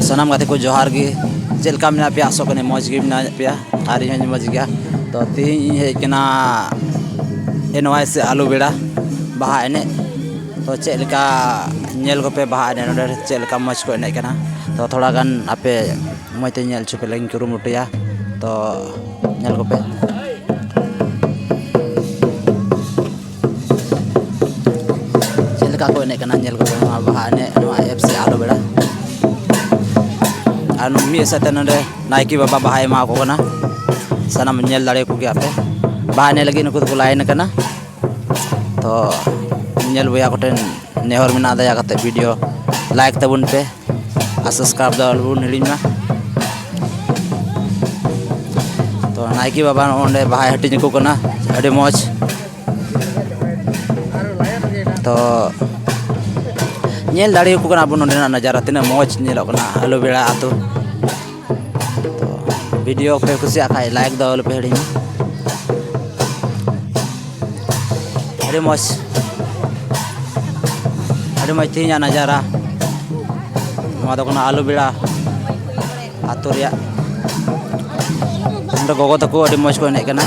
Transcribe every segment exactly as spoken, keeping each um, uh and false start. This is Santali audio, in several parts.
ᱥᱟᱱᱟᱢ ᱜᱟᱛᱮ ᱠᱚ ᱡᱚᱦᱟᱨ ᱜᱮ᱾ ᱪᱮᱫ ᱞᱮᱠᱟ ᱢᱮᱱᱟᱜ ᱯᱮᱭᱟ? ᱟᱥᱚᱜ ᱠᱟᱹᱱᱟᱹᱧ ᱢᱚᱡᱽ ᱜᱮ ᱢᱮᱱᱟᱜ ᱯᱮᱭᱟ, ᱟᱨ ᱤᱧ ᱦᱚᱸᱧ ᱢᱚᱡᱽ ᱜᱮᱭᱟ᱾ ᱛᱚ ᱛᱮᱦᱮᱧ ᱤᱧ ᱦᱮᱡ ᱠᱟᱱᱟ ᱮᱱ ᱣᱟᱭ ᱥᱤ ᱟᱞᱩ ᱵᱮᱲᱟ ᱵᱟᱦᱟ ᱮᱱᱮᱡ᱾ ᱛᱚ ᱪᱮᱫ ᱞᱮᱠᱟ ᱧᱮᱞ ᱠᱚᱯᱮ ᱵᱟᱦᱟ ᱮᱱᱮᱡ, ᱱᱚᱰᱮ ᱪᱮᱫ ᱞᱮᱠᱟ ᱢᱚᱡᱽ ᱠᱚ ᱮᱱᱮᱡ ᱠᱟᱱᱟ᱾ ᱛᱚ ᱛᱷᱚᱲᱟ ᱜᱟᱱ ᱟᱯᱮ ᱢᱚᱡᱽ ᱛᱮ ᱧᱮᱞ ᱦᱚᱪᱚ ᱯᱮ ᱞᱟᱹᱜᱤᱫ ᱤᱧ ᱠᱩᱨᱩᱢᱩᱴᱩᱭᱟ᱾ ᱛᱚ ᱧᱮᱞ ᱠᱚᱯᱮ᱾ ᱪᱮᱫ ᱞᱮᱠᱟ ᱠᱚ ᱮᱱᱮᱡ ᱠᱟᱱᱟ, ᱧᱮᱞ ᱠᱚᱯᱮ ᱱᱚᱣᱟ ᱵᱟᱦᱟ ᱮᱱᱮᱡ, ᱱᱚᱣᱟ ᱮᱯ ᱥᱮ ᱟᱞᱳ ᱵᱮᱲᱟ᱾ ᱟᱨ ᱢᱤᱫ ᱥᱟᱶᱛᱮ ᱱᱚᱰᱮ ᱱᱟᱭᱠᱮ ᱵᱟᱵᱟ ᱵᱟᱦᱟᱭ ᱮᱢᱟ ᱠᱚ ᱠᱟᱱᱟ᱾ ᱥᱟᱱᱟᱢ ᱧᱮᱞ ᱫᱟᱲᱮᱭᱟᱠᱚ ᱜᱮᱭᱟ ᱯᱮ᱾ ᱵᱟᱦᱟ ᱮᱱᱮᱡ ᱞᱟᱹᱜᱤᱫ ᱱᱩᱠᱩ ᱫᱚᱠᱚ ᱞᱟᱭᱤᱱ ᱠᱟᱱᱟ᱾ ᱛᱚ ᱧᱮᱞ ᱵᱚᱭᱦᱟ ᱠᱚᱴᱷᱮᱱ ᱱᱮᱦᱚᱨ ᱢᱮᱱᱟᱜᱼᱟ, ᱫᱟᱭᱟ ᱠᱟᱛᱮ ᱵᱷᱤᱰᱤᱭᱳ ᱞᱟᱭᱤᱠ ᱛᱟᱵᱚᱱ ᱯᱮ ᱟᱨ ᱥᱟᱵᱥᱠᱨᱟᱭᱤᱵ ᱫᱚ ᱟᱞᱚᱵᱚᱱ ᱦᱤᱲᱤᱧ ᱢᱟ᱾ ᱛᱚ ᱱᱟᱭᱠᱮ ᱵᱟᱵᱟ ᱱᱚᱜᱼᱚ ᱱᱚᱸᱰᱮ ᱵᱟᱦᱟᱭ ᱦᱟᱹᱴᱤᱧ ᱟᱠᱚ ᱠᱟᱱᱟ, ᱟᱹᱰᱤ ᱢᱚᱡᱽ᱾ ᱛᱚ ᱧᱮᱞ ᱫᱟᱲᱮᱭᱟᱠᱚ ᱠᱟᱱᱟ ᱵᱚᱱ ᱱᱚᱸᱰᱮᱱᱟᱜ ᱱᱟᱡᱟᱨᱟ, ᱛᱤᱱᱟᱹᱜ ᱢᱚᱡᱽ ᱧᱮᱞᱚᱜ ᱠᱟᱱᱟ ᱟᱞᱩ ᱵᱮᱲᱟ ᱟᱹᱛᱩ᱾ ᱛᱚ ᱵᱷᱤᱰᱤᱭᱳ ᱯᱮ ᱠᱩᱥᱤᱭᱟᱜ ᱠᱷᱟᱡ ᱞᱟᱭᱤᱠ ᱫᱚ ᱟᱞᱚᱯᱮ ᱦᱤᱲᱤᱧᱟ᱾ ᱟᱹᱰᱤ ᱢᱚᱡᱽ, ᱟᱹᱰᱤ ᱢᱚᱡᱽ ᱛᱮᱦᱮᱧᱟᱜ ᱱᱟᱡᱟᱨᱟ᱾ ᱱᱚᱣᱟ ᱫᱚ ᱠᱟᱱᱟ ᱟᱞᱩ ᱵᱮᱲᱟ ᱟᱹᱛᱩ ᱨᱮᱭᱟᱜ᱾ ᱱᱚᱸᱰᱮ ᱜᱚᱜᱚ ᱛᱟᱠᱚ ᱟᱹᱰᱤ ᱢᱚᱡᱽ ᱠᱚ ᱮᱱᱮᱡ ᱠᱟᱱᱟ᱾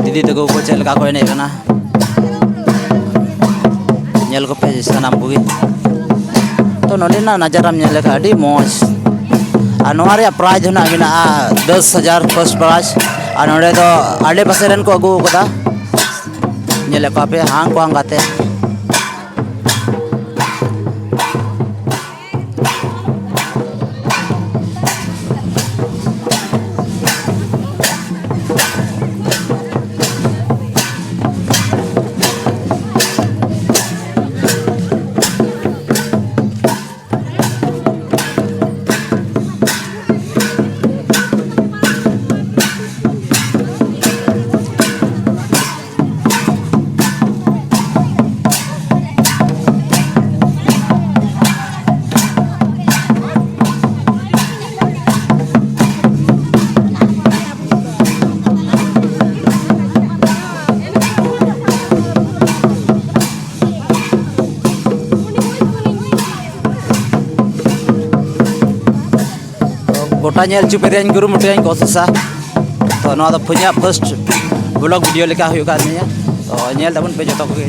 ᱫᱤᱫᱤ ᱛᱟᱠᱚ ᱠᱚ ᱪᱮᱫ ᱞᱮᱠᱟ ᱠᱚ ᱮᱱᱮᱡ ᱠᱟᱱᱟ, ᱧᱮᱞ ᱠᱚᱯᱮ ᱥᱟᱱᱟᱢ ᱠᱚᱜᱮ᱾ ᱛᱚ ᱱᱚᱸᱰᱮᱱᱟᱜ ᱱᱟᱡᱟᱨᱟᱢ ᱧᱮᱞ ᱞᱮᱠᱷᱟᱱ ᱟᱹᱰᱤ ᱢᱚᱡᱽ᱾ ᱟᱨ ᱱᱚᱣᱟ ᱨᱮᱭᱟᱜ ᱯᱨᱟᱭᱤᱡᱽ ᱦᱚᱸ ᱱᱟᱜ ᱢᱮᱱᱟᱜᱼᱟ ᱫᱚᱥ ᱦᱟᱡᱟᱨ ᱯᱷᱟᱥᱴ ᱯᱨᱟᱭᱤᱡᱽ᱾ ᱟᱨ ᱱᱚᱸᱰᱮ ᱫᱚ ᱟᱰᱮ ᱯᱟᱥᱮ ᱨᱮᱱ ᱠᱚ ᱟᱹᱜᱩ ᱟᱠᱟᱫᱟ, ᱧᱮᱞᱮᱫ ᱠᱚᱣᱟ ᱯᱮ ᱦᱟᱝ ᱠᱚ ᱦᱟᱝ ᱠᱟᱛᱮ᱾ ᱜᱚᱴᱟ ᱧᱮᱞ ᱦᱚᱪᱚ ᱯᱮ ᱨᱮᱭᱟᱜ ᱤᱧ ᱠᱩᱨᱩᱢᱩᱴᱩᱭᱟᱧ ᱠᱳᱥᱤᱥᱟ᱾ ᱛᱚ, ᱱᱚᱣᱟ ᱫᱚ ᱤᱧᱟᱹᱜ first vlog video ᱞᱮᱠᱟ ᱦᱩᱭᱩᱜ ᱠᱟᱱ ᱛᱤᱧᱟᱹ᱾ ᱛᱚ, ᱧᱮᱞ ᱛᱟᱵᱚᱱ ᱯᱮ ᱡᱚᱛᱚ ᱠᱚᱜᱮ᱾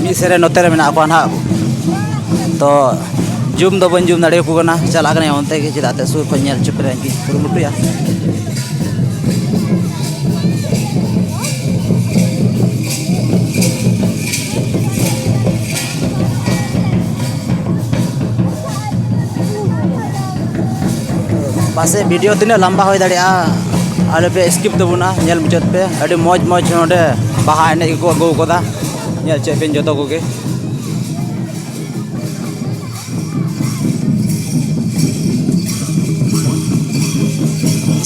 ᱢᱤᱫ ᱥᱮᱫ ᱨᱮ ᱱᱚᱛᱮ ᱨᱮ ᱢᱮᱱᱟᱜ ᱠᱚᱣᱟ ᱱᱟᱦᱟᱜ᱾ ᱛᱚ, zoom ᱫᱚ ᱵᱟᱹᱧ zoom ᱫᱟᱲᱮᱭᱟᱠᱚ ᱠᱟᱱᱟ᱾ ᱪᱟᱞᱟᱜ ᱠᱟᱹᱱᱟᱹᱧ ᱚᱱᱛᱮ ᱜᱮ, ᱪᱮᱫᱟᱜ ᱛᱮ ᱥᱩᱨ ᱠᱷᱚᱱ ᱧᱮᱞ ᱦᱚᱪᱚ ᱯᱮ ᱨᱮᱭᱟᱜ ᱤᱧ ᱠᱩᱨᱩᱢᱩᱴᱩᱭᱟ᱾ ᱯᱟᱥᱮᱡ video ᱛᱤᱱᱟᱹᱜ ᱞᱟᱢᱵᱟ ᱦᱩᱭ ᱫᱟᱲᱮᱭᱟᱜᱼᱟ, ᱟᱞᱚᱯᱮ skip ᱛᱟᱵᱚᱱᱟ, ᱧᱮᱞ ᱢᱩᱪᱟᱹᱫ ᱯᱮ᱾ ᱟᱹᱰᱤ ᱢᱚᱡᱽ ᱢᱚᱡᱽ ᱱᱚᱰᱮ ᱵᱟᱦᱟ ᱮᱱᱮᱡ ᱜᱮᱠᱚ ᱟᱹᱜᱩ ᱟᱠᱟᱫᱟ, ᱧᱮᱞ ᱦᱚᱪᱚᱭᱮᱫ ᱯᱮ ᱡᱚᱛᱚ ᱠᱚᱜᱮ᱾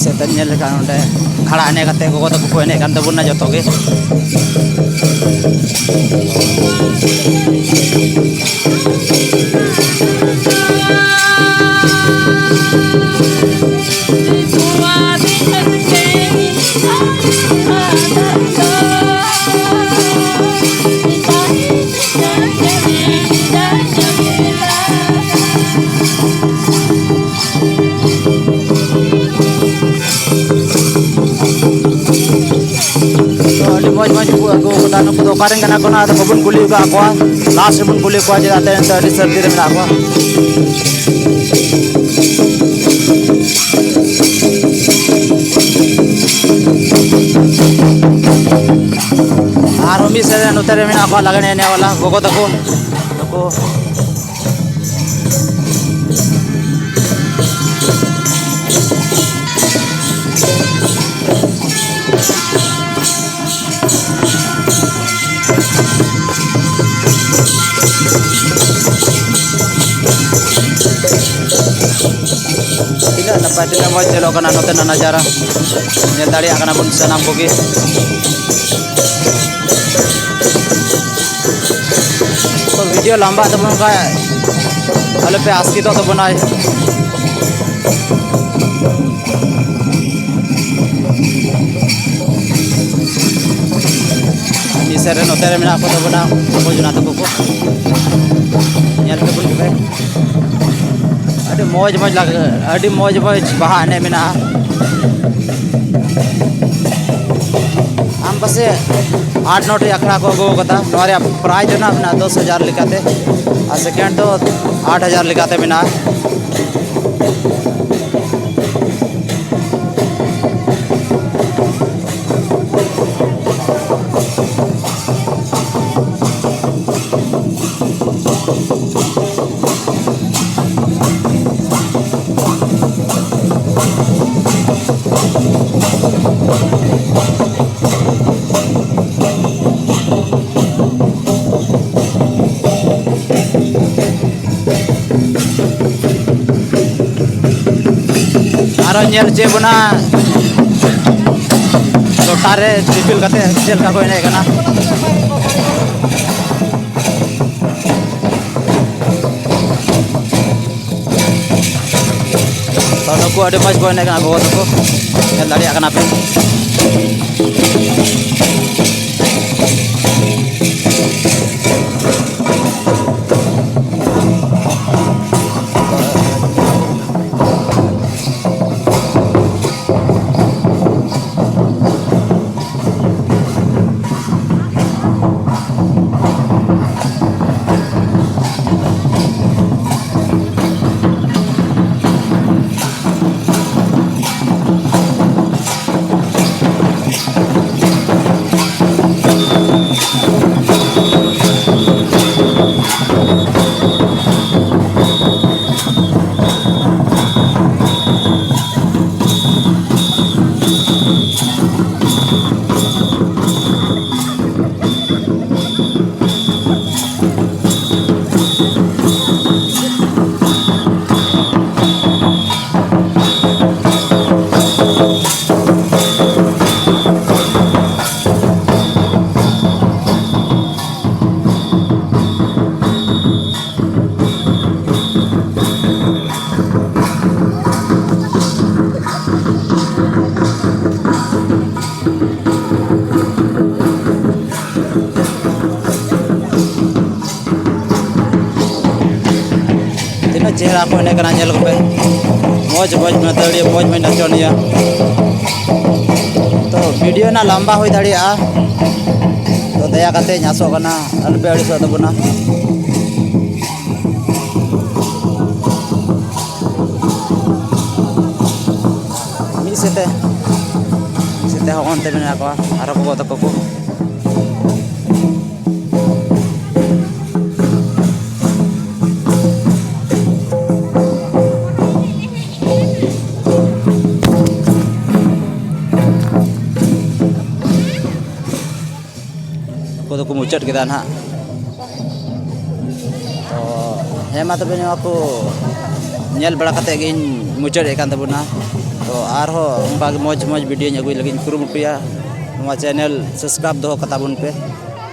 ᱥᱮᱫ ᱧᱮᱞ ᱞᱮᱠᱷᱟᱱ ᱱᱚᱰᱮ ᱠᱷᱟᱲᱟ ᱮᱱᱮᱡ ᱠᱟᱛᱮ ᱜᱚᱜᱚ ᱛᱟᱠᱚ ᱠᱚ ᱮᱱᱮᱡ ᱠᱟᱱ ᱛᱟᱵᱚᱱᱟ ᱡᱚᱛᱚ ᱜᱮ᱾ ᱛᱚ, ᱟᱹᱰᱤ ᱢᱚᱡᱽ ᱢᱚᱡᱽ ᱠᱚ ᱟᱹᱜᱩ ᱟᱠᱟᱫᱟ᱾ ᱱᱩᱠᱩ ᱫᱚ ᱚᱠᱟ ᱨᱮᱱ ᱠᱟᱱᱟ ᱠᱚ ᱱᱟᱦᱟᱜ, ᱟᱫᱚ ᱵᱟᱵᱚᱱ ᱠᱩᱞᱤ ᱟᱠᱟᱫ ᱠᱚᱣᱟ᱾ Last ᱨᱮᱵᱚᱱ ᱠᱩᱞᱤ ᱠᱚᱣᱟ, ᱪᱮᱫᱟᱜ ᱛᱮ ᱱᱤᱛᱚᱜ ᱟᱹᱰᱤ ᱥᱟᱹᱨᱫᱤ ᱨᱮ ᱢᱮᱱᱟᱜ ᱠᱚᱣᱟ᱾ ᱟᱨᱦᱚᱸ ᱢᱤᱫ ᱥᱮᱫ ᱨᱮ ᱱᱚᱛᱮ ᱨᱮ ᱢᱮᱱᱟᱜ ᱠᱚᱣᱟ ᱞᱟᱜᱽᱬᱮ ᱮᱱᱮᱡ ᱵᱟᱞᱟ ᱜᱚᱜᱚ ᱛᱟᱠᱚ᱾ ᱱᱩᱠᱩ ᱛᱤᱱᱟᱹᱜ ᱱᱟᱯᱟᱭ ᱛᱤᱱᱟᱹᱜ ᱢᱚᱡᱽ ᱧᱮᱞᱚᱜ ᱠᱟᱱᱟ ᱱᱚᱛᱮᱱᱟᱜ ᱱᱟᱡᱟᱨᱟ, ᱧᱮᱞ ᱫᱟᱲᱮᱭᱟᱜ ᱠᱟᱱᱟ ᱵᱚᱱ ᱥᱟᱱᱟᱢ ᱠᱚᱜᱮ᱾ ᱛᱚ ᱵᱷᱤᱰᱤᱭᱳ ᱞᱟᱢᱵᱟᱜ ᱛᱟᱵᱚᱱ ᱠᱷᱟᱡ ᱟᱞᱚᱯᱮ ᱟᱥᱠᱮᱛᱚᱜ ᱛᱟᱵᱚᱱᱟ᱾ ᱢᱤᱫ ᱥᱮᱫ ᱨᱮ ᱱᱚᱛᱮ ᱨᱮ ᱢᱮᱱᱟᱜ ᱠᱚ ᱛᱟᱵᱚᱱᱟ ᱵᱚᱡᱽᱱᱟ ᱛᱟᱠᱚ ᱠᱚ᱾ ᱧᱮᱞ ᱛᱟᱵᱚᱱ ᱯᱮ, ᱟᱹᱰᱤ ᱢᱚᱡᱽ ᱢᱚᱡᱽ ᱞᱟᱜ-, ᱟᱹᱰᱤ ᱢᱚᱡᱽ ᱢᱚᱡᱽ ᱵᱟᱦᱟ ᱮᱱᱮᱡ ᱢᱮᱱᱟᱜᱼᱟ᱾ ᱟᱢ ᱯᱟᱥᱮ ᱟᱴ ᱱᱚᱴᱤ ᱟᱠᱷᱲᱟ ᱠᱚ ᱟᱹᱜᱩ ᱟᱠᱟᱫᱟ᱾ ᱱᱚᱣᱟ ᱨᱮᱭᱟᱜ ᱯᱨᱟᱭᱤᱡᱽ ᱨᱮᱱᱟᱜ ᱢᱮᱱᱟᱜᱼᱟ ᱫᱚᱥ ᱦᱟᱡᱟᱨ ᱞᱮᱠᱟᱛᱮ, ᱟᱨ ᱥᱮᱠᱮᱱᱰ ᱫᱚ ᱟᱴ ᱦᱟᱡᱟᱨ ᱞᱮᱠᱟᱛᱮ ᱢᱮᱱᱟᱜᱼᱟ᱾ ᱟᱨᱚ ᱧᱮᱞ ᱦᱚᱪᱚᱭᱮᱫ ᱵᱚᱱᱟ ᱞᱚᱴᱟ ᱨᱮ ᱫᱤᱯᱤᱞ ᱠᱟᱛᱮ ᱪᱮᱫ ᱞᱮᱠᱟ ᱠᱚ ᱮᱱᱮᱡ ᱠᱟᱱᱟ᱾ ᱛᱚ ᱱᱩᱠᱩ ᱟᱹᱰᱤ ᱢᱚᱡᱽ ᱠᱚ ᱮᱱᱮᱡ ᱠᱟᱱᱟ ᱜᱚᱜᱚ ᱛᱟᱠᱚ, ᱧᱮᱞ ᱫᱟᱲᱮᱭᱟᱜ ᱠᱟᱱᱟ ᱯᱮ᱾ ᱪᱮᱦᱨᱟ ᱠᱚ ᱮᱱᱮᱡ ᱠᱟᱱᱟ, ᱧᱮᱞ ᱠᱚᱯᱮ᱾ ᱢᱚᱡᱽ, ᱢᱚᱡᱽ ᱢᱟᱹᱫᱟᱹᱲᱤᱭᱟᱹ, ᱢᱚᱡᱽ, ᱢᱚᱡᱽ ᱱᱟᱪᱚᱱᱤᱭᱟᱹ᱾ ᱛᱚ, ᱵᱷᱤᱰᱤᱭᱳ ᱱᱟᱜ ᱞᱟᱢᱵᱟ ᱦᱩᱭ ᱫᱟᱲᱮᱭᱟᱜᱼᱟ, ᱛᱚ, ᱫᱟᱭᱟ ᱠᱟᱛᱮ ᱤᱧ ᱟᱥᱚᱜ ᱠᱟᱱᱟ, ᱟᱞᱚᱯᱮ ᱟᱹᱲᱤᱥᱚᱜ ᱛᱟᱵᱚᱱᱟ᱾ ᱢᱤᱫ ᱥᱮᱫ ᱛᱮ, ᱢᱤᱫ ᱥᱮᱫ ᱛᱮ ᱦᱚᱸ ᱚᱱᱛᱮ ᱢᱮᱱᱟᱜ ᱠᱚᱣᱟ, ᱟᱨᱦᱚᱸ ᱜᱚᱜᱚ ᱛᱟᱠᱚ ᱠᱚ᱾ ᱱᱩᱠᱩ ᱫᱚᱠᱚ ᱢᱩᱪᱟᱹᱫ ᱠᱮᱫᱟ ᱱᱟᱦᱟᱜ᱾ ᱛᱚ, ᱦᱮᱸ, ᱢᱟ ᱛᱚᱵᱮ, ᱱᱚᱣᱟ ᱠᱚ ᱧᱮᱞ ᱵᱟᱲᱟ ᱠᱟᱛᱮᱫ ᱜᱤᱧ ᱢᱩᱪᱟᱹᱫᱮᱫ ᱠᱟᱱ ᱛᱟᱵᱚᱱᱟ᱾ ᱛᱚ, ᱟᱨᱦᱚᱸ ᱚᱱᱠᱟ ᱜᱮ ᱢᱚᱡᱽ ᱢᱚᱡᱽ ᱵᱷᱤᱰᱤᱭᱳᱧ ᱟᱹᱜᱩᱭ ᱞᱟᱹᱜᱤᱫ ᱤᱧ ᱠᱩᱨᱩᱢᱩᱴᱩᱭᱟ᱾ ᱱᱚᱣᱟ ᱪᱮᱱᱮᱞ ᱥᱟᱵᱥᱠᱨᱟᱭᱤᱵᱽ ᱫᱚᱦᱚ ᱠᱟᱛᱟ ᱵᱚᱱ ᱯᱮ᱾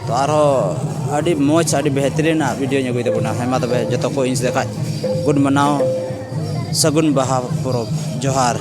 ᱛᱚ, ᱟᱨᱦᱚᱸ ᱟᱹᱰᱤ ᱢᱚᱡᱽ, ᱟᱹᱰᱤ ᱵᱮᱦᱛᱨᱤᱱᱟᱜ ᱵᱷᱤᱰᱤᱭᱳᱧ ᱟᱹᱜᱩᱭ ᱛᱟᱵᱚᱱᱟ᱾ ᱦᱮᱸ, ᱢᱟ ᱛᱚᱵᱮ, ᱡᱚᱛᱚ ᱠᱚ ᱤᱧ ᱥᱮᱫ ᱠᱷᱚᱱ ᱜᱩᱰ ᱢᱟᱱᱟᱣ, ᱥᱟᱹᱜᱩᱱ ᱵᱟᱦᱟ ᱯᱚᱨᱚᱵᱽ, ᱡᱚᱦᱟᱨ᱾